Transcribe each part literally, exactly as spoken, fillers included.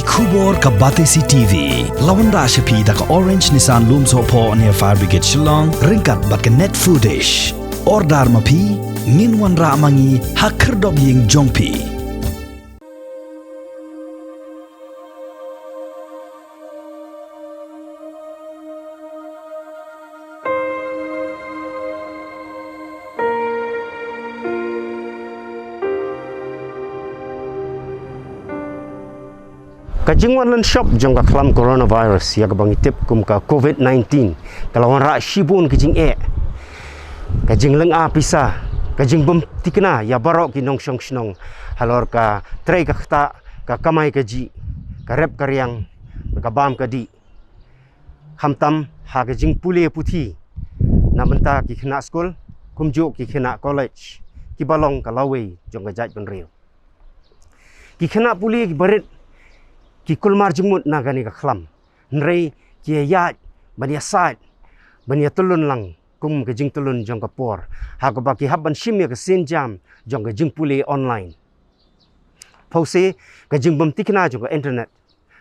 Khubor ka Batesi T V. La wanrah sha phi da ka Orange Nissan Lumsohphoh near Fire Brigade Shillong, ryngkat bad ka Net Foodish. Order ma phi, ngin wanrah ma ngi ha khyrdop ïing jong phi. Ka jingwan lynshop jong ka khlam coronavirus, ïa kaba ngi tip kum ka covid nineteen, ka la wanrah shibun ka jingeh, ka jinglynga pisa, ka jingbym tikna ïa baroh ki nongshong shnong halor ka trei ka ktah, ka kamai kajih, ka rep ka riang, ka bam ka dih. Khamtam ha ka jingpule puthi na bynta ki khynnah skul, kumjuh ki khynnah college, kiba long ka lawei jong ka jaitbynriew. Ki khynnah pule kiba rit ki kulmar jingmut na kane ka khlam, hynrei ki ïaid ban ïasaid, ban ïatylun lang kum ka jingtylun jong ka por, ha kaba ki hap ban shim ïa ka sienjam jong ka jingpule online. Phewse, ka jingbym tikna jong ka internet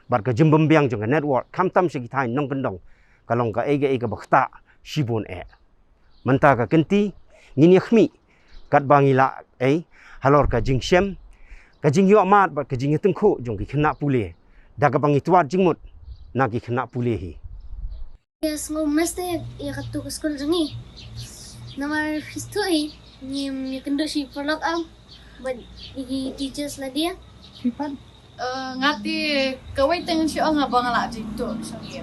bad ka jingbym biang jong ka network, khamtam sha ki thaiñ nongkyndong, ka long kaei kaei kaba ktah shibun eh. Mynta ka kynti ngin ïakhmih katba ngi lah ei halor ka jingshem, ka jingïohmad bad ka jingïatyngkhuh jong ki khynnah pule, da kaba ngi twad jingmut na ki khynnah pule hi. Ïa, sngew mesteh ïa katu ka skul jong ngi. Namar phi sngewthuh hi, ngim ïakynduh shuh paralok am bad ïa ki teachers lade. Phi pat? Eh, nga te kawei te ngan shu ong ba nga lah jingtuh sha ngi.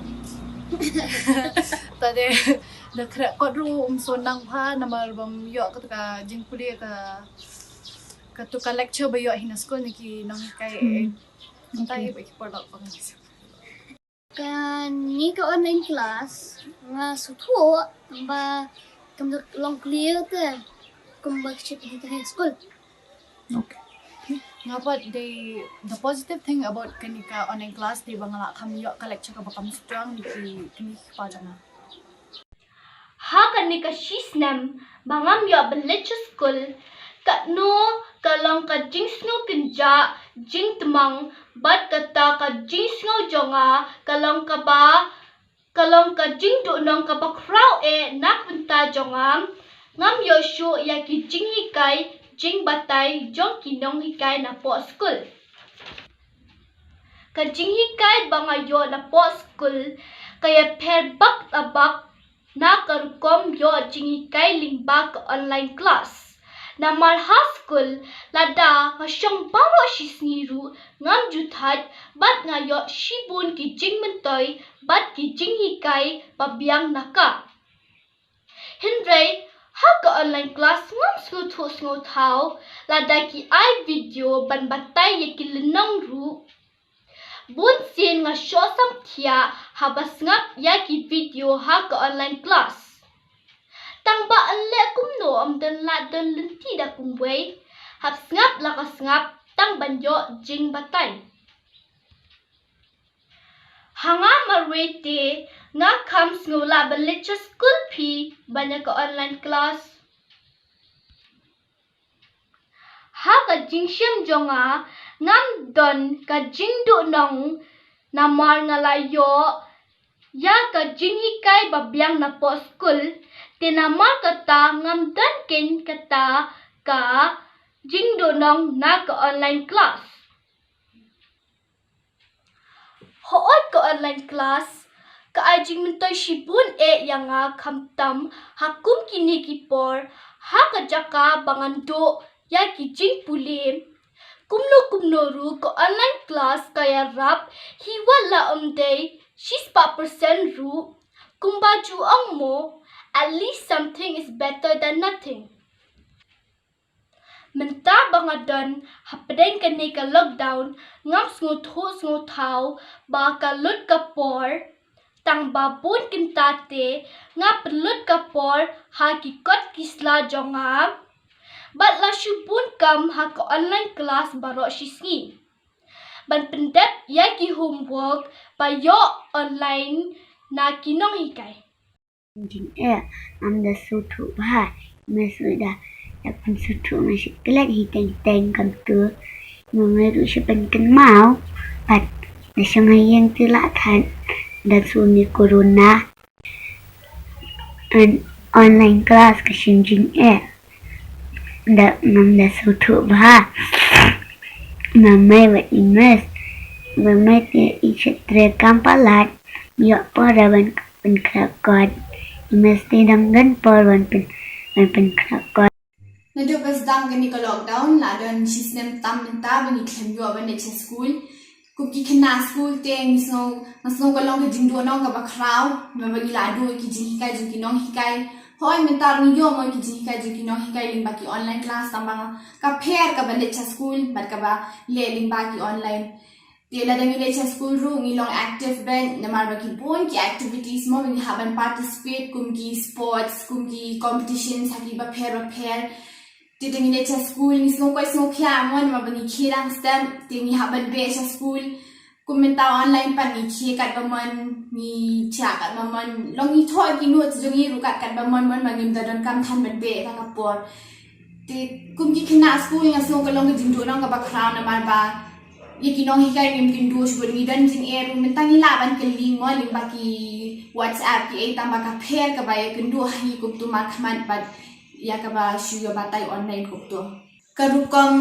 Ta de, da khreh kot ruh um sngewtynnat bha namar bym ïoh katu ka jingpule, ka, katu ka lecture ba ïoh hi na skul na ki nonghikai. Hmm. Ta hi ba ki paralok ba ngan shu Kane ka online class, nga sngewthuh ba kam long clear te kumba ka shit ha ka school. Okay. Nga pat dei, the positive thing about kane ka online class dei ba nga lah kham ïoh ka lecture kaba kam strong na ki kmie ki kpa jong nga. Ha kane ka shi snem ba ngam ïoh ban leit sha skul, katno ka long ka jingsngew kynjah, jingtmang, bad kata ka jingsngew jong nga ka long kaba, ka long ka jingduhnong kaba khraw eh na ka bynta jong nga. Ngam ïoh shuh ïa ki jinghikai jingbatai jong ki nonghikai napoh skul. Ka jinghikai ba nga ïoh napoh skul ka ïapher bak la bak na ka rukom ïoh jinghikai lyngba ka online class. Namar ha skul, lada nga shong baroh shi sngi ruh ngam ju thait bad nga ïoh shibun ki jingmyntoi bad ki jinghikai ba biang na ka. Hynrei ha ka online class ngam sngewthuh sngewthaw, lada ki ai video ban batai ïa ki lynnong ruh. Bun sien nga shoh samthiah haba sngap ïa ki video ha ka online class. Tang ba yn leh kumno ym don lad don lynti da kumwei, hap sngap la ka sngap tang ban ïoh jingbatai. Ha nga marwei te nga kham sngew lah ban leit sha skul phi ban ïa ka online class. Ha ka jingshem jong nga ngam don ka jingduhnong namar nga la ïoh ïa ka jinghikai ba biang napoh skul, te namar kata ngam don keiñ kata ka jingduhnong na ka online class. Hooid ka online class ka ai jingmyntoi shibun eh ïa nga khamtam ha kum kine ki por ha ka jaka ba ngan duh ïa ki jingpule. Kumno kumno ruh ka online class ka ïarap hi wat la ym dei shispah percent ruh kumba ju ong mo, at least something is better than nothing. Mynta ba nga don hapdeng kane ka lockdown ngam sngewthuh sngewthaw ba ka lut ka por, tang ba bun kynta te nga pynlut ka por ha ki kot ki sla jong nga bad la shu bun kam ha ka online class baroh shi sngi ban pyndep ïa ki homework ba ïoh online na ki nonghikai. Jingeh, ngam da sngewthuh bha. Me sngewthuh da, da pynshai sngewthuh me shi klet hi teng teng kam tu. Me me ruh shi pynkynmaw pat. Na shong ha ïing te la khan da shu ni corona. An online class ka shim jingeh. Da ngam da sngewthuh bha. Mamai wa i mes. Mamai te i chatre kam palat. Ïoh por da ban pynkhreh kot. I mes te dang don por ban pyn ban pynkhreh kot. Naduh ba sdang kane ka lockdown la don shisnem tam mynta ba ngi khlem ïoh ban leit sha skul. Kum ki khynnah skul te ngi sngew, nga sngew ka long ka jingduh nong kaba khraw, namar ba ngi la duh ki jinghikai jong ki nonghikai. Hooid mynta ngi ïoh mo ki jinghikai jong ki nonghikai lyngba ki online class, tangba ka pher kaba leit sha skul bad kaba leh lyngba ki online. Te lada ngi leit sha skul ruh ngi long active bad namar ba ki bun ki activities mo ba ngi hap ban participate, kum ki sports, kum ki competitions ha ki bapher bapher. Te da ngi leit sha skul ngi sngew kwai sngew khiah mo namar ba ngi khie dang step, te ngi hap ban beh sha skul. Kum mynta online pat ngi khie katba mon, ngi thiah katba mon. Long ngi thoh ki notes jong ngi ruh kat katba mon mon ba ngim da donkam than ban beh ha ka por. Te kum ki khynnah skul nga sngew ka long ka jingduh nong kaba khraw namar ba ïa ki nonghikai ngim kynduh shuh, ngi don jingeh ruh, mynta ngi lah ban kylli mo lyngba ki WhatsApp ki ei, tangba ka pher kaba ïakynduh ha ngi kumto markhmat bad ïa kaba shu ïa batai online kumto. Ka rukom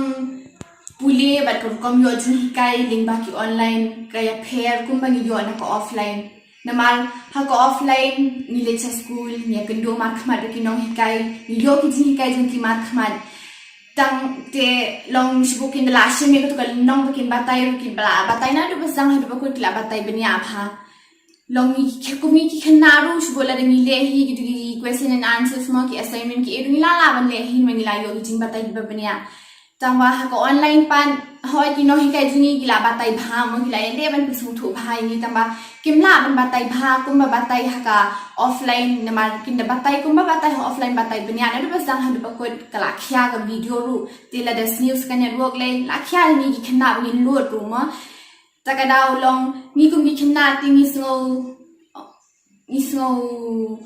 pule bad ka rukom ïoh jinghikai lyngba ki online ka ïapher kumba ngi ïoh na ka offline. Namar ha ka offline ngi leit sha skul, ngi ïakynduh markhmat bad ki nonghikai, ngi ïoh ki jinghikai jong ki markhmat. Tang te long shibun kin da la shim ïa kato ka lynnong ba kin batai ruh kin ba la batai naduh ba sdang haduh ba kut ki la batai bniah bha. Long ngi ki, kum ngi ki khynnah ruh shibun lada ngi leh hi kito ki question and answers mo ki assignment ki ei ruh ngi la lah ban leh hi namar ngi la ïoh ki jingbatai kiba bniah. Tangba ha ka online pat hooid ki nonghikai jong ngi ki la batai bha mo, ki la ïaleh ban pynsngewthuh bha ïa ngi, tangba kim lah ban batai bha kumba batai ha ka offline namar kin da batai kumba batai ha offline batai bniah naduh ba sdang haduh ba kut, ka la khia ka video ruh. Te lada sniew sa ka network lei la khia ïa ngi ki khynnah ba ngin lut ruh mo. Ta ka daw long ngi kum ki khynnah te ngi sngew, ngi sngew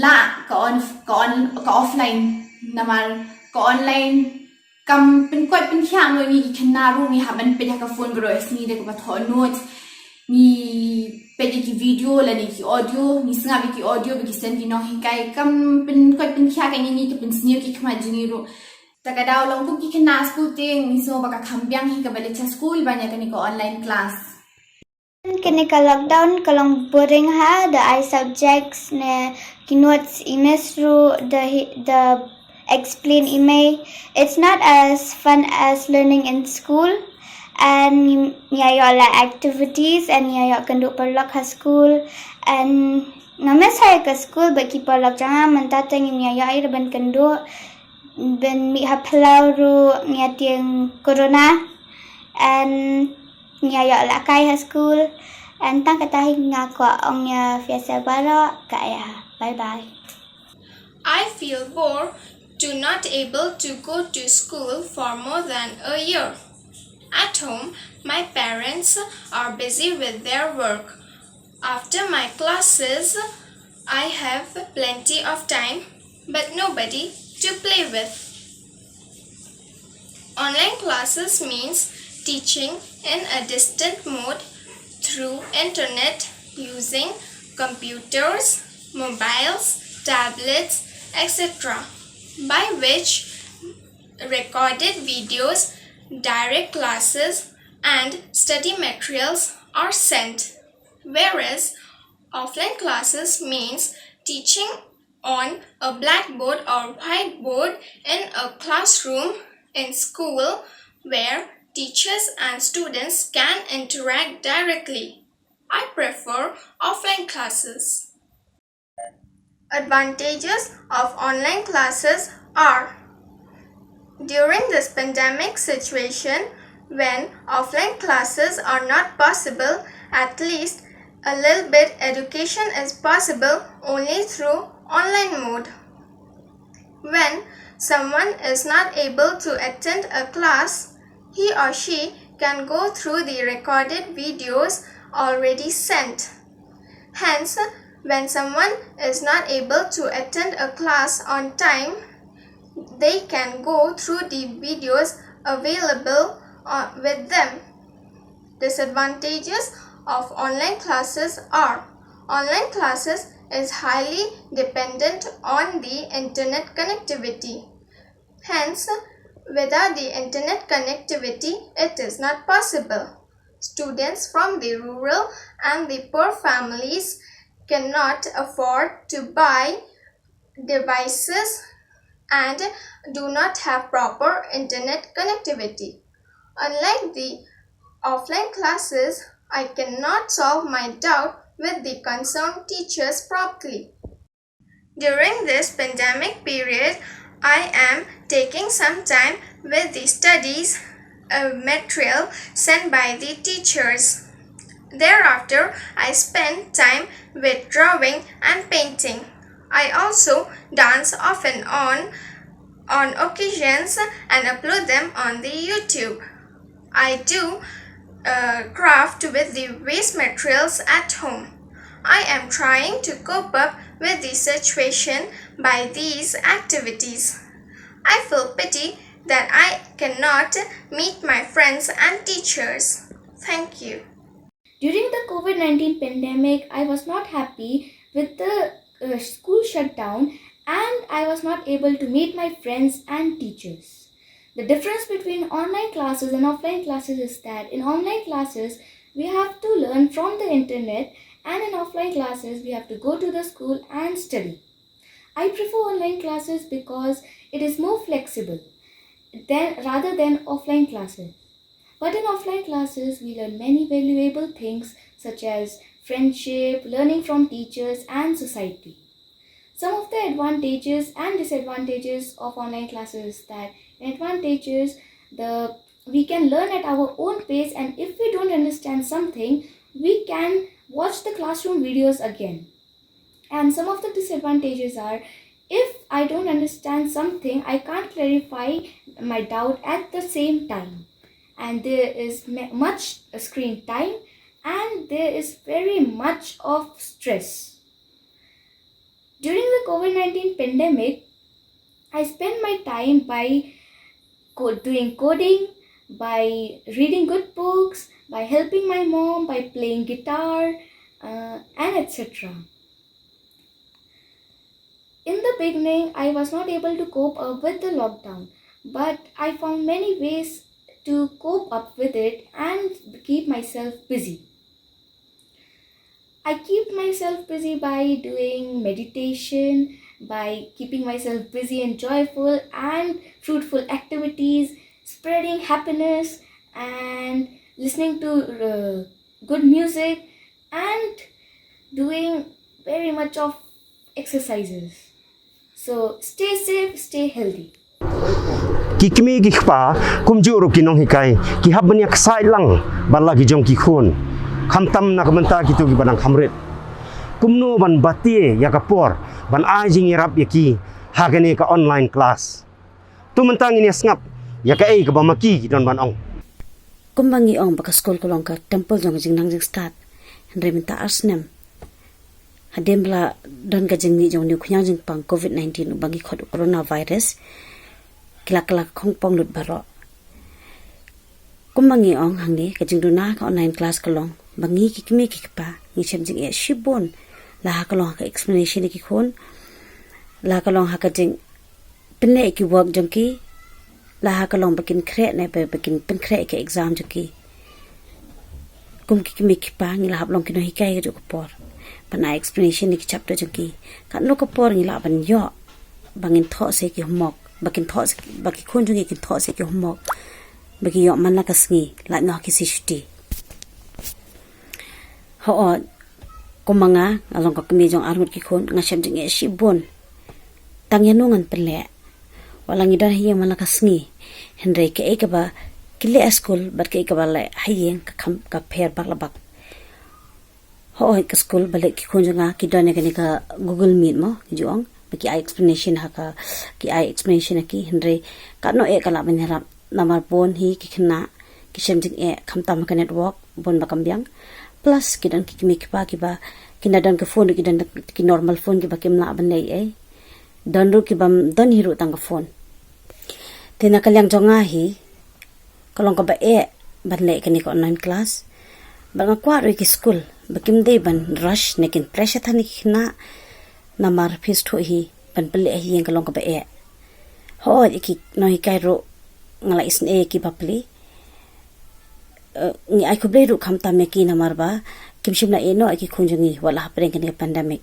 lah ka on, ka on, ka offline namar ka online kam pynkoit pynkhiah mo ïa ngi ki khynnah ruh, ngi hap ban peit ha ka phone baroh sngi da kaba thoh notes, ngi peit ïa ki video lane ki audio, ngi sngap ïa ki audio ba ki send ki nonghikai, kam pynkoit pynkhiah ka ïa ngi, ka pynsniew ki khmat jong ngi ruh. Ta ka daw long kum ki khynnah skul te ngi sngew ba ka kham biang hi kaba leit sha skul ban ïa kane ka online class. Kane ka lockdown ka long boring ha, da ai subjects ne ki notes i miss ruh, da hi, da explain i mei. It's not as fun as learning in school. And ngi ïa ïoh la activities and ngi ïa ïoh kynduh paralok ha school. And nga miss ha ka school bad ki paralok jong nga, mynta te ngim ïa ïoh ei ruh ban kynduh. Ban mih ha phyllaw ruh ngi ïa tieng corona. And ngi ïa ïoh la kai ha school. And tang kata hi nga kwah ong ïa phi sa baroh ka ïa. Bye bye. I feel bored to not able to go to school for more than a year. At home, my parents are busy with their work. After my classes, I have plenty of time, but nobody to play with. Online classes means teaching in a distant mode through internet using computers, mobiles, tablets, et cetera, by which recorded videos, direct classes, and study materials are sent. Whereas offline classes means teaching on a blackboard or whiteboard in a classroom in school where teachers and students can interact directly. I prefer offline classes. Advantages of online classes are: during this pandemic situation, when offline classes are not possible, at least a little bit education is possible only through online mode. When someone is not able to attend a class, he or she can go through the recorded videos already sent. Hence, when someone is not able to attend a class on time, they can go through the videos available, uh, with them. Disadvantages of online classes are: online classes is highly dependent on the internet connectivity. Hence, without the internet connectivity, it is not possible. Students from the rural and the poor families cannot afford to buy devices and do not have proper internet connectivity. Unlike the offline classes, I cannot solve my doubt with the concerned teachers promptly. During this pandemic period, I am taking some time with the studies uh, material sent by the teachers. Thereafter, I spend time with drawing and painting. I also dance off and on on occasions and upload them on the YouTube. I do uh, craft with the waste materials at home. I am trying to cope up with the situation by these activities. I feel pity that I cannot meet my friends and teachers. Thank you. During the COVID nineteen pandemic, I was not happy with the uh, school shutdown and I was not able to meet my friends and teachers. The difference between online classes and offline classes is that in online classes, we have to learn from the internet, and in offline classes, we have to go to the school and study. I prefer online classes because it is more flexible than rather than offline classes. But in offline classes, we learn many valuable things such as friendship, learning from teachers, and society. Some of the advantages and disadvantages of online classes is that in advantages, the we can learn at our own pace, and if we don't understand something, we can watch the classroom videos again. And some of the disadvantages are, if I don't understand something, I can't clarify my doubt at the same time. And there is ma- much screen time, and there is very much of stress. During the COVID nineteen pandemic, I spent my time by co- doing coding, by reading good books, by helping my mom, by playing guitar, uh, and et cetera. In the beginning, I was not able to cope up with the lockdown, but I found many ways to cope up with it and keep myself busy. I keep myself busy by doing meditation, by keeping myself busy and joyful and fruitful activities, spreading happiness, and listening to uh, good music, and doing very much of exercises. So stay safe, stay healthy. Ki kmie ki kpa, kumjuh ruh ki nonghikai, ki hap ban ïa ksaid lang bad la ki jong ki khun, khamtam na ka bynta kito kiba dang kham rit. Kumno ban batai ïa ka por ban ai jingïarap ïa ki ha kane ka online class? To mynta ngin ïa sngap ïa kaei kaba ma ki ki don ban ong. Kumba ngi ong ba ka skul ka long ka temple jong ka jingnang jingstad, hynrei mynta ar snem hadien ba la don ka jingmih jong une u khñiang jingpang COVID nineteen uba ngi khot u coronavirus, ki la kylla khongpong lut baroh. Kumba ngi ong hangne, ka jingduna ka online class ka long ba ngi ki kmie ki kpa ngi shem jingeh shibun, la ha ka long ha ka explanation ïa ki khun, la ha ka long ha ka jingpynleh ïa ki work jong ki, la ha ka long ba kin khreh ne ba kin pynkhreh ïa ki exam jong ki. Kum ki kmie ki kpa ngi la hap long ki nonghikai kajuh ka por ban ai explanation ïa ki chapter jong ki. Katno ka por ngi lah ban ïoh ba ngin thoh sa ïa ki homework, ba kin thoh sa, ba ki khun jong ngi kin thoh sa ïa ki homework, ba ki ïoh man la ka sngi, lait noh ki sngi shuti. Hooid, kum ma nga, nga long ka kmie jong arngut ki khun, nga shem jingeh shibun. Tang ïano ngan pynleh? Wat la ngi don ha ïing man la ka sngi, hynrei kaei kaba ki leh ha skul bad kaei kaba leh ha ïing ka kham, ka pher bak la bak. Hooid, ka skul ba leh ki khun jong nga ki don ïa kane ka Google Meet mo, ki ju ong, ba ki ai explanation ha ka, ki ai explanation ha ki, hynrei katno eh ka lah ban ïarap, namar bun hi ki khynnah ki shem jingeh khamtam ha ka network, bun ba kam biang. Plus ki don ki kmie ki kpa kiba kin da don ka phone ruh ki don ki normal phone kiba kim lah ban leh ei. Don ruh kibym don hi ruh tang ka phone. Te na ka liang jong nga hi, ka long kaba eh ban leh kane ka online class, Ba nga kwah ruh ïa ki skul ba kim dei ban rush ne kin pressure than ïa ki khynnah, namar phi sngewthuh hi ban pynleh hi ïa ka long kaba eh. Hooid, ïa ki nonghikai ruh nga la isynei ïa ki bapli. Eh, ngi ai khublei ruh khamtam ïa ki namar ba kim shym la ïeh noh ïa ki khun jong ngi wat la hapdeng kane ka pandemic.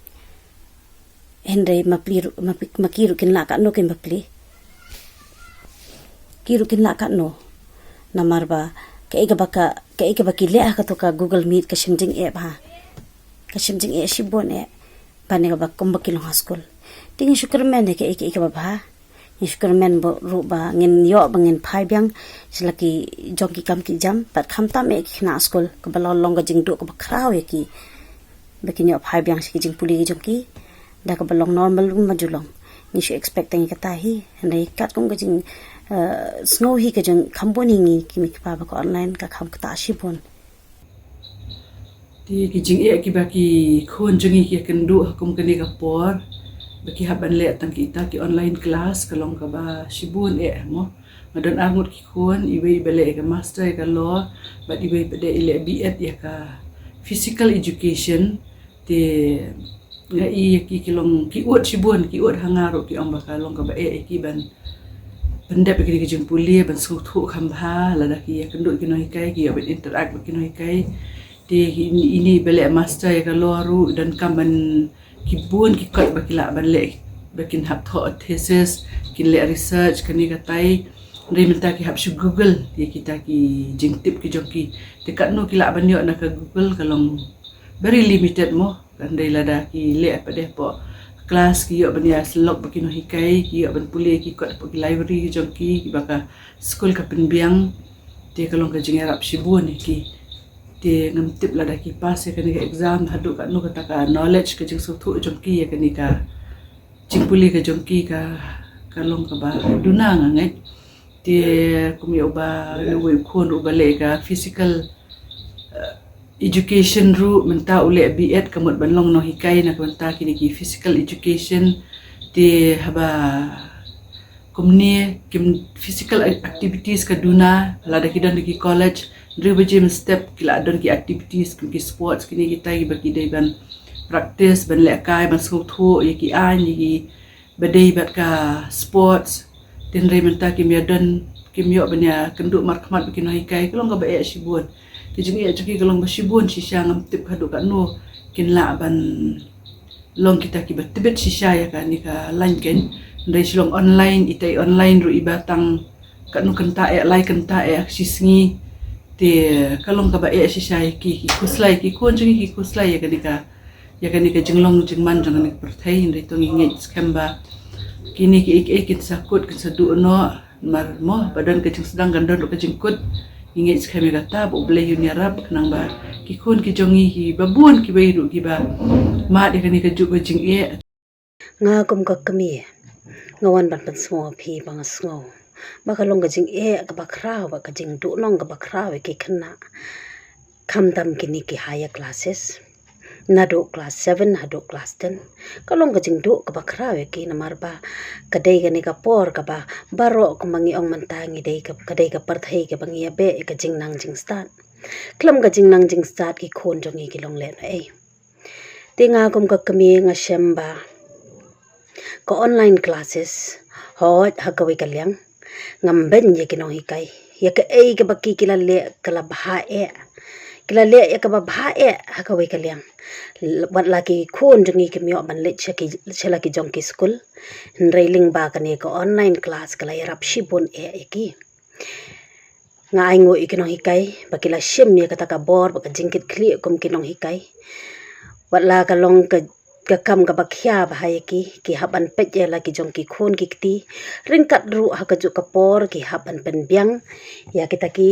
Hynrei ma pli ruh, ma pli, ma ki ruh kin lah katno kin bapli. Ki ruh kin lah katno. Namar ba kaei kaba ka, kaei kaba ki leh ha kato ka Google Meet ka shim jingeh bha. Ka shim jingeh shibun eh. Ba ne kaba kumba ki long ha skul. Te ngi shu kyrmen ïa kaei kaei kaba bha. Ngi shu kyrmen ba ruh ba ngin ïoh ba ngin phai biang sha la ki jong ki kam ki jam, bad khamtam eh ki khynnah skul, kaba long long ka jingduh kaba khraw ïa ki. Ba kin ïoh phai biang sha ki jingpule ki jong ki da kaba long normal ruh ma ju long. Ngi shu expect tang ïa kata hi, hynrei katkum ka jing, eh, sngew hi ka jong kham bun ïa ngi ki mei ki pa ba ka online ka kham ktah shibun. Te ki jingeh kiba ki khun jong ngi ki ïakynduh ha kum kane ka por ba ki hap ban leh tang kita ki online class ka long kaba shibun eh mo. Nga don arngut ki khun, iwei iba leh ïa ka master ïa ka law, bad iwei pat de i leh B.Ed ïa ka physical education. Te nga i ïa ki ki long ki ud shibun, ki ud ha nga ruh, ki ong ba ka long kaba eh ïa ki ban pyndep ïa kine ki jingpule, ban sngewthuh kham bha, lada ki ïakynduh ki nonghikai, ki ïoh ban interact bad ki nonghikai. Te ine, ine ba leh master ïa ka law ruh donkam ban ki bun ki kot ba ki lah ban leh, ba kin hap thoh thesis, kin leh research, kane katai. Hynrei mynta ki hap shu Google ïa kita ki jingtip ki jong ki. Te katno ki lah ban ïoh na ka Google ka long very limited mo. Hynrei lada ki leh pat de hapoh class, ki ïoh ban ïasyllok bad ki nonghikai, ki ïoh ban pule ki kot hapoh ki library ki jong ki, kiba ka skul ka pynbiang. Te ka long ka jingïarap shibun ïa ki. Te ngam tip lada ki pass ïa kane ka exam haduh katno, kata ka knowledge, ka jingsngewthuh jong ki ïa kane ka jingpule ka jong ki ka, ka long kaba duna, nga ngeit. Te kum ïa uba, uwei u khun ruh uba leh ka physical, eh, education ruh, mynta u leh B.Ed, ka mut ban long nonghikai na ka bynta kine ki physical education. Te haba kumne, kim, physical activities ka duna, lada ki don ki college, hynriew baje mynstep ki lah don ki activities, kum ki sports, kine kita kiba ki dei ban practice, ban lehkai, ban sngewthuh ïa ki aiñ, ïa kiba dei bad ka sports. Te hynrei mynta kim ïadon, kim ïoh ban ïakynduh markhmat bad ki nonghikai, ka long kaba eh shibun. Te jingeh jong ki ka long ba shibun shisha, ngam tip haduh katno kin lah ban long kita kiba tbit shisha ïa kane ka lain kein. Hynrei shu long online, ita i online ruh iba tang katno kynta eh, lai kynta eh ha shi sngi. Te ka long kaba eh shisha ïa ki, ki khuslai, ki khun jong ngi ki khuslai ïa kane ka, ïa kane ka jinglong jingman jong kane ka pyrthei. Hynrei to ngi ngeit skhem ba kine kiei kiei kin sa kut, kin sa duh noh. Namar mo, ba don ka jingsdang kan don ruh ka jingkut. Ngi ngeit skhem ïa kata, ba U Blei un ïarap, khnang ba ki khun ki jong ngi kiba bun kiwei ruh kiba mad ïa kane ka juk ka jingeh. Nga kum ka kmie, nga wan ban pynsngew ïa phi ba nga sngew ba ka long ka jingeh kaba khraw, ba ka jingduhnong kaba khraw ïa ki khynnah. Khamtam kine ki higher classes, naduh class seven haduh class ten. Ka long ka jingduh kaba khraw ïa ki namar ba ka dei kane ka por kaba baroh kumba ngi ong mynta ngi dei ka, ka dei ka pyrthei kaba ngi ïa beh ïa ka jingnang jingstad. Khlem ka jingnang jingstad ki khun jong ngi ki long lehnohei. Te nga kum ka kmie nga shem ba ka online classes, hooid ha kawei ka liang ngam beiñ ïa ki nonghikai. Ïa kaei kaba ki, ki la leh ka la bha eh. Ki la leh ïa kaba bha eh ha kawei ka liang. L-, wat la ki khun jong ngi kim ïoh ban leit sha ki, sha la ki jong ki skul. Hynrei lyngba kane ka online class ka la ïarap shibun eh ïa ki. Nga ainguh ïa ki nonghikai ba ki la shim ïa kata ka bor bad ka jingkitkhlieh kum ki nonghikai. Wat la ka long ka, ka kam kaba khia bha ïa ki, ki hap ban peit ïa la ki jong ki khun ki kti. Ryngkat ruh ha kajuh ka por ki hap ban pynbiang ïa kita ki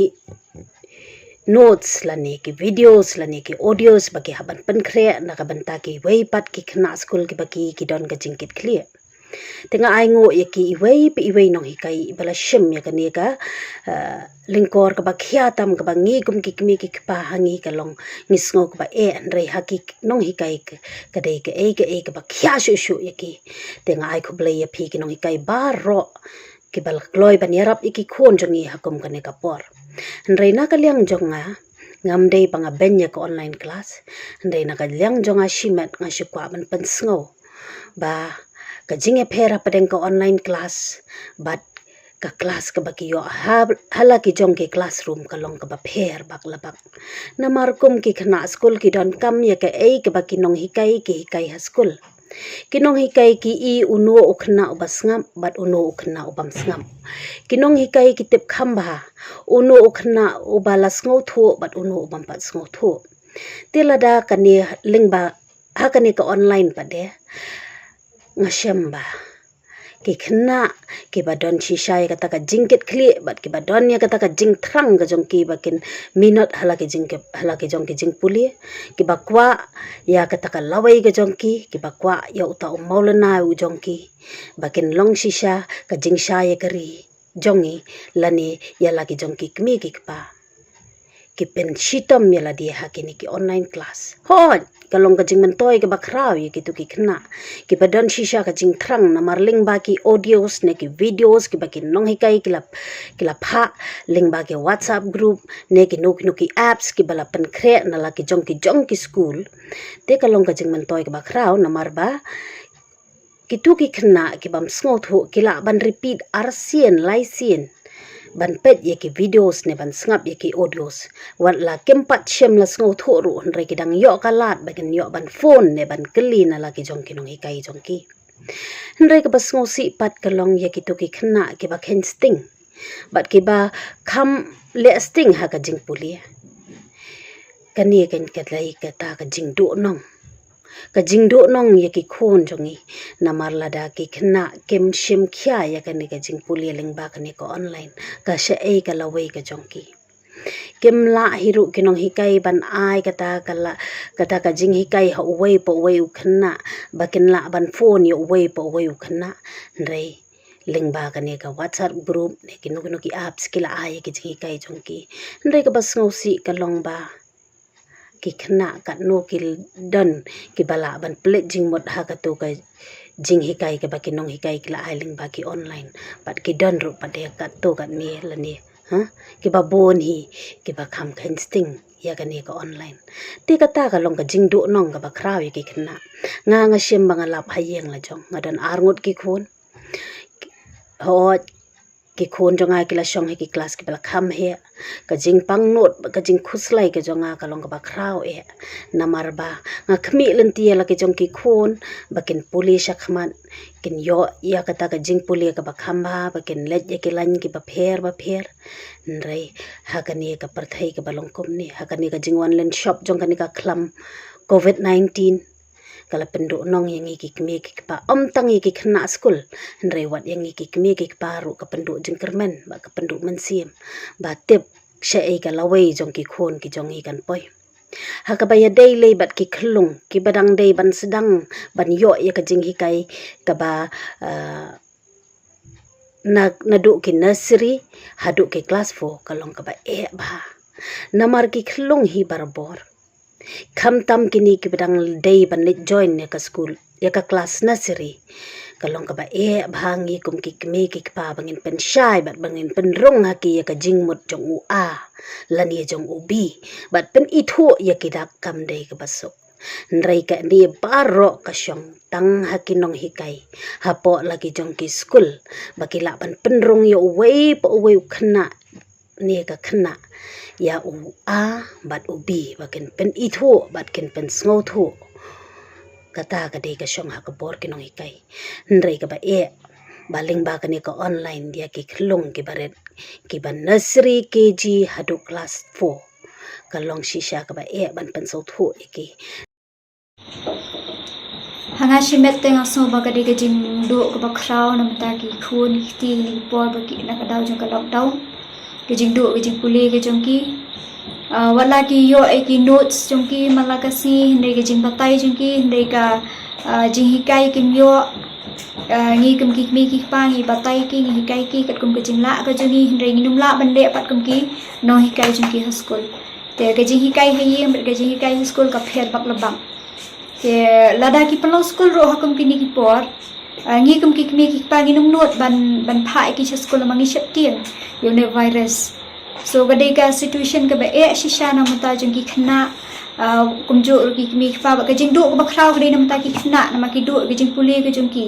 notes lane ki videos lane ki audios ba ki hap ban pynkhreh na ka bynta kiwei pat ki khynnah skul kiba ki, ki don ka jingkitkhlieh. Te nga ainguh ïa ki iwei pa iwei nonghikai iba la shim ïa kane ka, eh, lyngkor kaba khia tam, kaba ngi kum ki kmie ki kpa ha ngi ka long ngi sngew kaba eh, hynrei ha ki nonghikai ka, ka dei kaei kaei kaba khia shuh shuh ïa ki. Te nga ai khublei ïa phi ki nonghikai baroh kiba la kloi ban ïarap ïa ki khun jong ngi ha kum kane ka por. Hynrei na ka liang jong nga, Ngam dei ba nga beiñ ïa ka online class, hynrei na ka liang jong nga shimet nga shu kwah ban pynsngew ba ka jingïapher hapdeng ka online class bad ka class kaba ki ïoh ha, ha la ki jong ki classroom ka long kaba pher bak la bak. Namar kum ki khynnah skul ki donkam ïa kaei kaba ki nonghikai ki hikai ha skul. Ki nonghikai ki i uno u khynnah uba sngap bad uno u khynnah ubam sngap. Ki nonghikai ki tip kham bha uno u khynnah uba la sngewthuh bad uno ubam pat sngewthuh. Te lada kane lyngba ha kane ka online pat de, nga shem ba ki khynnah kiba don shisha ïa kata ka jingkitkhlieh bad kiba don ïa kata ka jingthrang ka jong ki ba kin minot ha la ki jing, ha la ki jong ki jingpule, kiba kwah ïa kata ka lawei ka jong ki, kiba kwah ïa uta u mawlynnai u jong ki, ba kin long shisha ka jingshai ïa ka ri jong ngi lane ïa la ki jong ki kmie ki kpa. Ki pynshitom ïa lade ha kine ki online class. Hooid, ka long ka jingmyntoi kaba khraw ïa kitu ki khynnah kiba don shisha ka jingthrang namar lyngba ki audios ne ki videos kiba ki nonghikai ki la, ki la phah lyngba ki WhatsApp group ne kino kino ki apps kiba la pynkhreh na la ki jong ki jong ki skul. Te ka long ka jingmyntoi kaba khraw namar ba kitu ki khynnah kibam sngewthuh ki lah ban repeat arsien laisien ban peit ïa ki videos ne ban sngap ïa ki audios. Wat la kim pat shym la sngewthuh ruh hynrei ki dang ïoh ka lad ba kin ïoh ban phone ne ban kylli na la ki jong ki nonghikai jong ki. Hynrei kaba sngewsih pat ka long ïa kitu ki khynnah kiba kheiñ sting bad kiba kham leh sting ha ka jingpule. Kane kan ka dei kata ka jingduhnong, ka jingduhnong ïa ki khun jong ngi. Namar lada ki khynnah kim shim khia ïa kane ka jingpule lyngba kane ka online, ka shaei ka lawei ka jong ki. Kim lah hi ruh ki nonghikai ban ai kata ka la, kata ka jinghikai ha uwei pa uwei u khynnah, ba kin lah ban phone ïa uwei pa uwei u khynnah. Hynrei lyngba kane ka WhatsApp group ne kino kino ki apps ki la ai ïa ki jinghikai jong ki. Hynrei kaba sngewsih ka long ba ki khynnah katno ki don kiba lah ban pynleit jingmut ha katu ka jinghikai kaba ki nonghikai ki la ai lyngba ki online. Bad ki don ruh pat de katto katne lane, ha, kiba bun hi kiba kham kheiñ sting ïa kane ka online. Te kata ka long ka jingduhnong kaba khraw ïa ki khynnah. Nga nga shim ba nga lap ha ïing la jong, nga don ar ngut ki khun. Hooid, ki khun jong nga ki la shong ha ki klas kiba la kham heh. Ka jingpang nud bad ka jingkhuslai ka jong nga ka long kaba khraw eh. Namar ba nga khmih lynti ïa la ki jong ki khun ba kin pule shakhmat, kin ïoh ïa kata ka jingpule kaba kham bha, ba kin leit ïa ki lain kiba pher ba pher. Hynrei ha kane ka pyrthei kaba long kumne, ha kane ka jingwan lynshop jong kane ka khlam covid nineteen, ka la pynduhnong ïa ngi ki kmie ki kpa, ym tang ïa ki khynnah skul, hynrei wat ïa ngi ki kmie ki kpa ruh ka pynduh jingkyrmen bad ka pynduh mynsiem ba tip shaei ka lawei jong ki khun ki jong ngi kan poi. Ha kaba ïadei lei bad ki khyllung kiba dang dei ban sdang ban ïoh ïa ka jinghikai kaba, ah, na, naduh ki nursery haduh ki klas four ka long kaba eh bha. Namar ki khyllung hi barabor, khamtam kine kiba dang dei ban leit join ïa ka skul, ïa ka klas nursery, ka long kaba eh bha ngi kum ki kmie ki kpa ba ngin pynshai bad ba ngin pynrung ha ki ïa ka jingmut jong u A lane jong u B, bad pynithuh ïa ki dak kam dei kaba suk. Hynrei kane baroh ka shong tang ha ki nonghikai hapoh la ki jong ki skul, ba ki lah ban pynrung ïa uwei pa uwei u khynnah ne ka khynnah ïa u A bad u B, ba kin pynithuh bad kin pynsngewthuh. Kata ka dei ka shong ha ka bor ki nonghikai. Hynrei kaba eh ba lyngba kane ka online ïa ki khyllung kiba rit, kiba nursery, K G haduh klas four, ka long shisha kaba eh ban pynsngewthuh ïa ki. Ha nga shimet te nga sngew ba ka dei ka jingduh kaba khraw na bynta ki khun ki kti ha kine ki por ba ki na ka daw jong ka lockdown. Ka jingduh ka jingpule ka jong ki. Ah, wat la ki ïoh ïa ki notes jong ki man la ka sngi, hynrei ka jingbatai jong ki, hynrei ka, ah, jinghikai kim ïoh. Ah, ngi kum ki kmie ki kpa ngi batai ki, ngi hikai ki katkum ka jinglah ka jong ngi, hynrei ngim lah ban leh pat kum ki nonghikai jong ki ha skul. Te ka jinghikai ha ïing bad ka jinghikai ha skul ka pher bak la bak. Te lada ki pynlong skul ruh ha kum kine ki por, ah, ngi kum ki kmie ki kpa ngin ym nud ban, ban phah ïa ki sha skul namar ngi sheptieng ïa une u virus. So ka dei ka situation kaba eh shisha na bynta jong ki khynnah, uh, kumjuh ruh ki kmie ki kpa, bad ka jingduh kaba khraw ka dei na bynta ki khynnah namar ki duh ka jingpule ka jong ki.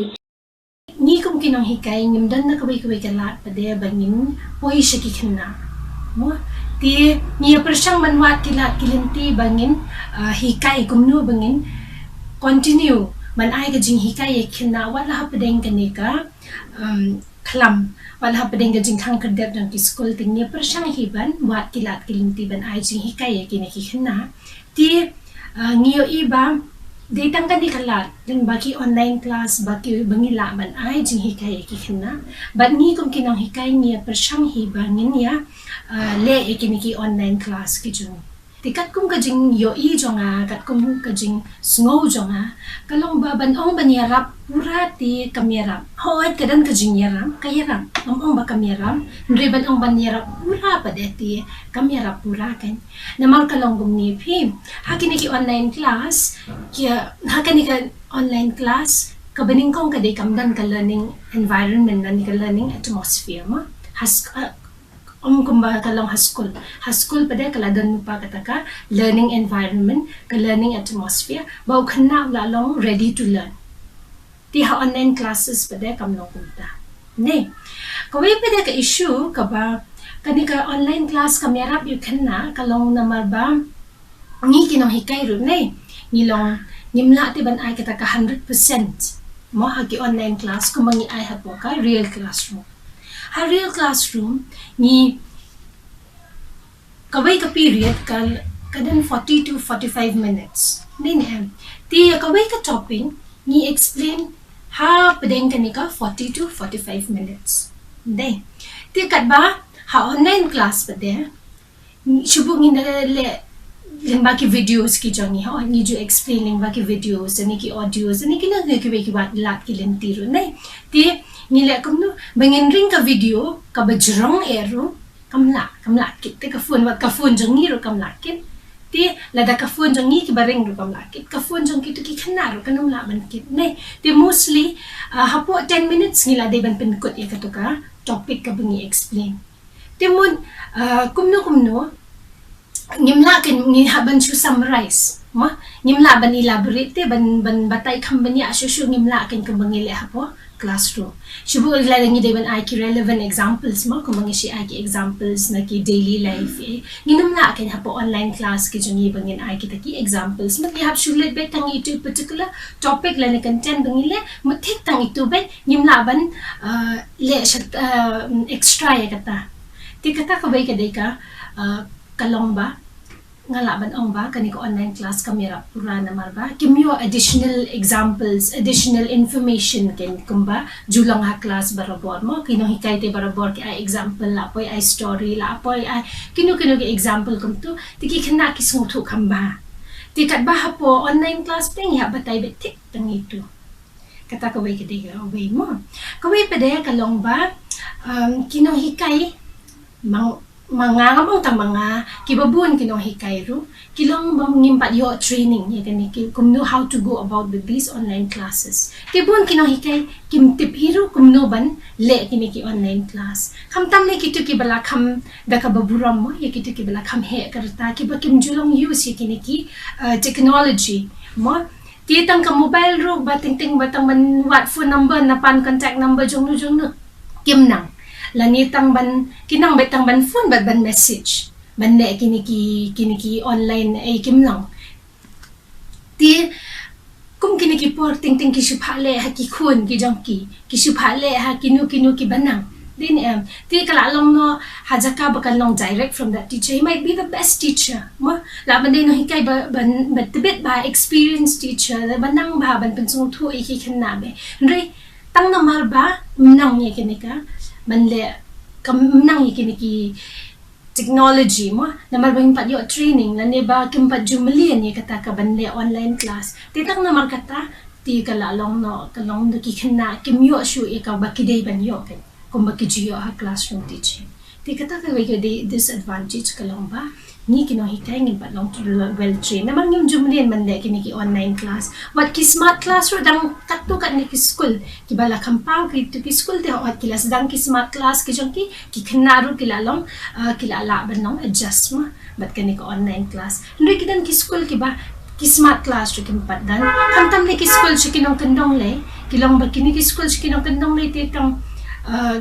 Ngi kum ki nonghikai ngim don na kawei kawei ka lad pat de ba ngin poi sha ki khynnah. Mo, te ngi ïa pyrshang ban wad ki lad ki lynti ba ngin, uh, hikai kumno ba ngin continue ban ai ka jinghikai ïa ki khynnah wat la hapdeng kane ka, um, khlam, wat la hapdeng ka jingkhang khyrdep jong ki skul. Te ngi ïa pyrshang hi ban wad ki lad ki lynti ban ai jinghikai ïa kine ki khynnah. Te, uh, ngi ïohi ba dei tang kane ka lad, lyngba ki online class ba ki, ba ngi lah ban ai jinghikai ïa ki khynnah. Bad ngi kum ki nonghikai ngi ïa pyrshang hi ba ngin ïa, uh, leh ïa kine ki online class ki jong ngi. Te katkum ka jingïohi jong nga, katkum ka jingsngew jong nga, ka long ba ban ong ban ïarap pura te kam ïarap. Hooid, ka don ka jingïarap, ka ïarap. Ngam ong ba kam ïarap, hynrei ban ong ban ïarap pura pat de te kam ïarap pura kan. Namar ka long kumne phi, ha kine ki online class, ki, ha kane ka online class, kaba nyngkong ka dei kam don ka learning environment lane ka learning atmosphere mo. Ha sk-, uh, ym kumba ka long ha skul. Ha skul pat de ka la don lypa kata ka learning environment, ka learning atmosphere, ba u khynnah u la long ready to learn. Te ha online classes pat de kam long kumta. Ne. Kawei pat de ka issue kaba kane ka online class kam ïarap ïa u khynnah ka long namar ba ngi ki nonghikai ruh ne, ngi long, ngim lah te ban ai kata ka hundred percent mo ha ki online class kumba ngi ai hapoh ka real classroom. Ha real classroom ngi, kawei ka period ka, ka don forty to forty-five minutes. Ne, ne em. Te kawei ka topic ngi explain hapdeng kane ka forty to forty-five minutes. Dei. Te katba ha online class pat de, shu bun ngin da leh lyngba ki videos ki jong ngi, ho, ngi ju explain lyngba ki videos, ne ki audios, ne ki lad, ne ki wei ki wat lad ki lynti ruh, ne. Te ngi leh kumno, ba ngin ring ka video kaba jrong eh ruh, kam lah, kam lah kit, te ka phone, wat ka phone jong ngi ruh kam lah kit. Te lada ka phone jong ngi kiba ring ruh kam lah kit, ka phone jong kito ki khynnah ruh kan ym lah ban kit, ne. Te mostly, uh, hapoh ten minutes ngi la dei ban pynkut ïa kato ka topic kaba ngi explain. Te mut, uh, kumno kumno, ngim lah kan ngi hap ban shu summarize, mo? Ngim lah ban elaborate te ban, ban batai kham bniah shuh shuh, ngim lah kan kumba ngi leh hapoh classroom. Shu bun lada ngi dei ban ai ki relevant examples mo, kumba ngi shu ai ki examples na ki daily life eh. Ngin ym lah kan hapoh online class ki jong ngi ba ngin ai kita ki examples. Mut ngi hap shu leh beit tang ïa itu particular topic lane content ba ngi leh, mut thik tang itu beit, ngim lah ban, uh, leh shat, uh, extra ïa kata. Te kata kawei ka dei ka, uh, ka long ba nga lah ban ong ba kane ka online class kam ïarap pura namar ba kim ïoh additional examples, additional information kan, kumba ju long ha class barabor mo, ki nonghikai te barabor ki ai example, la poi ai story, la poi ai kino kino ki example kumtu, te ki khynnah ki sngewthuh kham bha. Te katba hapoh online class te ngi hap batai beit thik tang itu. Kata kawei ka dei kawei mo. Kawei pat de ka long ba, um, ki nonghikai, ma, ma nga, ngam ong tang ma nga, kiba bun ki nonghikai ruh ki long ba ngim pat ïoh training ïa kane ki, kumno, how to go about with these online classes. Te bun ki nonghikai kim tip hi ruh kumno ban leh kine ki online class. Khamtam ne kito kiba la kham da kaba burom mo, ïa kito kiba la kham heh ka rta, kiba kim ju long use ïa kine ki, uh, technology mo. Te tang ka mobile ruh ba teng teng ba tang ban wad phone number, na pan contact number jong nu jong nu, kim nang. Lane tang ban, ki nang beit tang ban phone bad ban message, ban leh kine ki, kine ki online eh, kim nang. Te kum kine ki por teng teng ki shu phah leh ha ki khun ki jong ki, ki shu phah leh ha kino kino kiba nang. Dei ne em, te ka la long noh ha jaka ba kan long direct from that teacher. He might be the best teacher mo. La ban dei nonghikai ba, ban, ba tbit bha, experienced teacher, ba nang bha ban pynsngewthuh ïa ki khynnah bha. Hynrei tang namar ba ym nang ïa kine ka, ban leh, kam nang ïa kine ki technology mo, namar ba ngim pat ïoh training lane ba kim pat ju mlien ïa kata ka ban leh online class. Te tang namar kata te ka la long noh, ka long da ki khynnah kim ïoh shuh ïa kaba ki dei ban ïoh kan, kumba ki ju ïoh ha classroom teaching. Te kata kawei ka dei disadvantage ka long ba Ngi ki nonghikai ngim pat long well trained namar ngim ju mlien ban leh kine ki online class. Wat ki smart class ruh dang katto katne ki skul kiba la kham paw, kito ki skul te hooid ki la sdang ki smart class ki jong ki, ki khynnah ruh ki la long, uh, ki la lah ban long adjust ma bad kane ka online class. Hynrei ki don ki skul kiba ki smart class ruh kim pat don. Khamtam ne ki skul sha ki nongkyndong lei, ki long ba kine ki skul sha ki nongkyndong lei te tang, uh,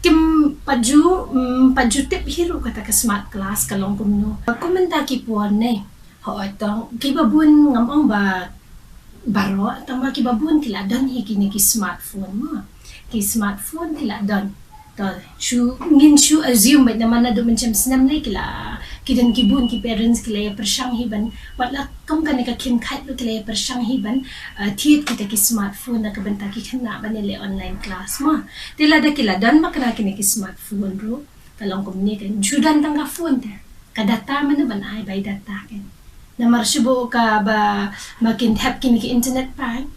kim pat ju, mm, pat ju tip hi ruh kata ka smart class ka long kumno. Kum mynta ki por ne, hooid tang kiba bun, ngam ong ba baroh, tang ba kiba bun ki la don hi kine ki smartphone ma. Ki smartphone ki la don. To, shu, ngin shu assume beit namar naduh mynshem snem ne ki la, ki don ki bun ki parents ki la ïa pyrshang hi ban, wat la kum kane ka khim khat ruh ki la ïa pyrshang hi ban, uh, thied kita ki smartphone na ka bynta ki khynnah ban ïa leh online class ma. Te lada ki la don ma kane kine ki smartphone ruh, ka long kumne kan, shu don tang ka phone te. Ka data mano ban ai bai data kan. Namar shu buh kaba ma kin thep kine ki internet pack,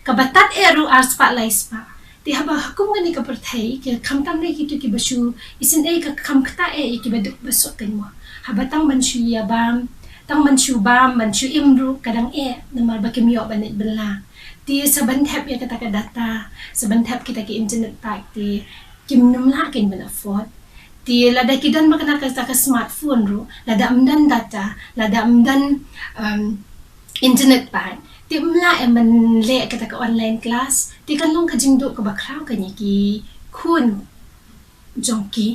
kaba tad eh ruh ar spah lai spah. Te haba ha kum kane ka pyrthei, ki khamtam ne kito kiba shu isynei ka kham kata eh ïa kiba duk ba suk kan mo. Haba tang ban shu ïa bam, tang ban shu bam, ban shu im ruh ka dang eh namar ba kim ïoh ban leit bylla. Te sa ban thep ïa kata ka data, sa ban thep kita ki internet pack te kim nym lah kan ban afford. Te lada ki don ma kane kata ka smartphone ruh, lada ym don data, lada ym don, um, internet pack, te ym lah em ban leh kata ka online class, te kan long ka jingduh kaba khraw kan ïa ki khun jong ki.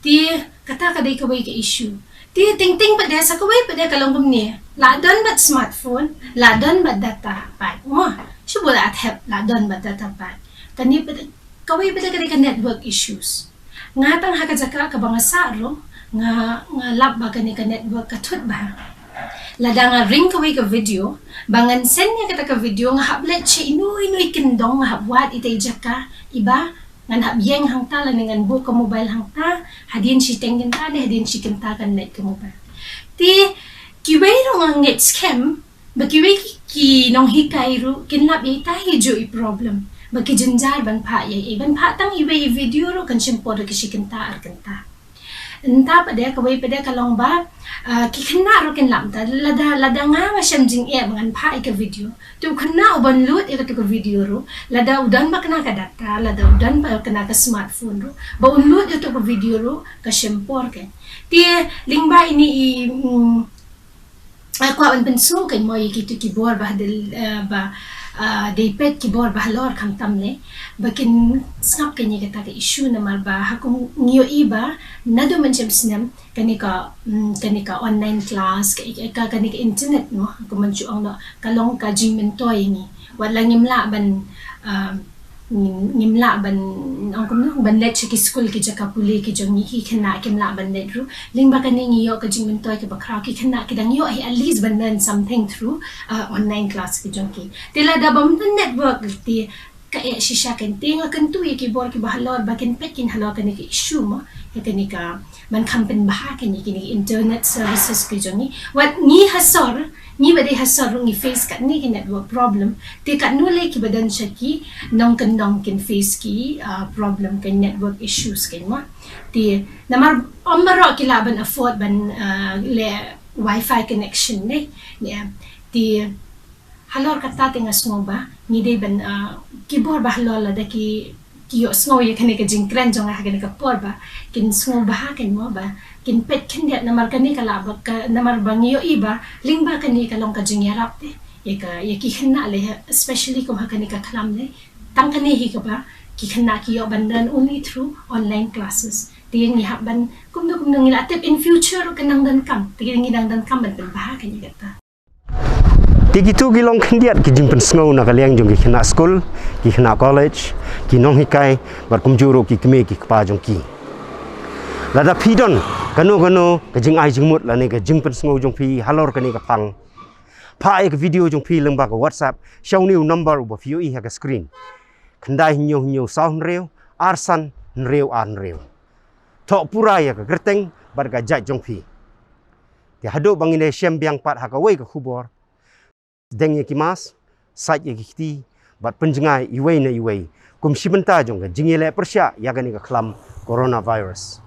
Te kata ka dei kawei ka issue. Te teng teng pat de, sa kawei pat de ka long kumne, la don bad smartphone, la don bad data pack. Mo, shu buh la thep la don bad data pack. Kane pat de, kawei pat de ka dei ka network issues. Nga tang ha ka jaka kaba nga sah ruh, nga, nga lap ba kane ka network ka thut bha. Lada nga ring kawei ka video, ba ngan send ïa kata ka video, nga hap leit sha ino ino i kyndong, nga hap wad ita i jaka iba ngan hap ïeng hangta lane ngan buh ka mobile hangta, hadien shiteng kynta ne hadien shi kynta kan leit ka mobile. Te kiwei ruh nga ngeit skhem ba kiwei ki, ki nonghikai ruh kin lap ïa ita hi juh i problem ba ki jynjar ban phah ïa i, ban phah tang iwei i video ruh kan shim por da ki shi kynta ar kynta. Nta pat de, kawei pat de ka long ba, ah, ki khynnah ruh kin lap ta, lada, lada nga nga shem jingeh ba ngan phah ïa ka video, te u khynnah uban lut ïa katu ka video ruh, lada u don ba kane ka data, lada u don ba kane ka smartphone ruh, ba un lut ïa katu ka video ruh ka shim por kan. Te lyngba ine i, mm, nga kwah ban pynsngew kan mo ïa kito ki bor ba hadien, eh, ba, ah, dei peit ki bor ba halor khamtam ne ba kin sngap kan ïa kata ka issue namar ba ha kum ngi ïohi ba naduh mynshem snem kane ka, mm, kane ka online class ka, ka, kane ka internet mo, ha kum ban shu ong noh, ka long ka jingmyntoi ïa ngi. Wat la ngim lah ban, ah, ngim, ngim lah ban, ong kumno, ban leit sha ki skul ki jaka pule ki jong ngi, ki khynnah kim lah ban leit ruh. Lyngba kane ngi ïoh ka jingmyntoi kaba khraw, ki khynnah ki dang ïoh hi at least ban learn something through, uh, online class ki jong ki. Te lada bym don network te ka eh shisha kan, te nga kyntu ïa ki bor kiba halor ba kin peit kin halor kane ka issue mo, ïa kane ka ban kham pynbha kan ïa kine ki internet services ki jong ngi. Wat ngi ha sor, ngi ba dei ha sor ruh ngi face katne ki network problem. Te katno lei kiba don sha ki nongkyndong kin face ki, ah, problem ka network issues kan mo. Te namar ym baroh ki lah ban afford ban, ah, leh wifi connection ne. Ne, te halor kata te nga sngew ba ngi dei ban, ah, ki bor ba halor lada ki, ki ïohsngew ïa kane ka jingkren jong nga ha kane ka por ba kin sngewbha kan mo ba kin peit khyndiat namar kane ka lah ba ka, namar ba ngi ïohi ba lyngba kane ka long ka jingïarap te ïa ka, ïa ki khynnah lei, especially kum ha kane ka khlam lei. Tang kane hi kaba ki khynnah ki ïoh ban learn only through online classes. Te ngi hap ban kumno kumno ngi la tip in future ruh kan nang donkam. Te ngi nang donkam ban pynbha kane kata. Te kitu ki long khyndiat ki jingpynsngew na ka liang jong ki khynnah skul, ki khynnah college, ki nonghikai, bad kumjuh ruh ki kmie ki kpa jong ki. Lada phi don kano kano ka jingai jingmut lane ka jingpynsngew jong phi halor kane ka phang, phah ïa ka video jong phi lyngba ka WhatsApp sha une u number uba phi ïohi ha ka screen. Khyndai hynñiew hynñiew saw hynriew ar san hynriew ar hynriew. Thoh pura ïa ka kyrteng bad ka jait jong phi. Te haduh ba ngin ïashem biang pat ha kawei ka khubor, deng ïa ki mask, sait ïa ki kti, bad pynjngai iwei na iwei kum shi bynta jong ka jingïaleh pyrshah ïa kane ka khlam coronavirus.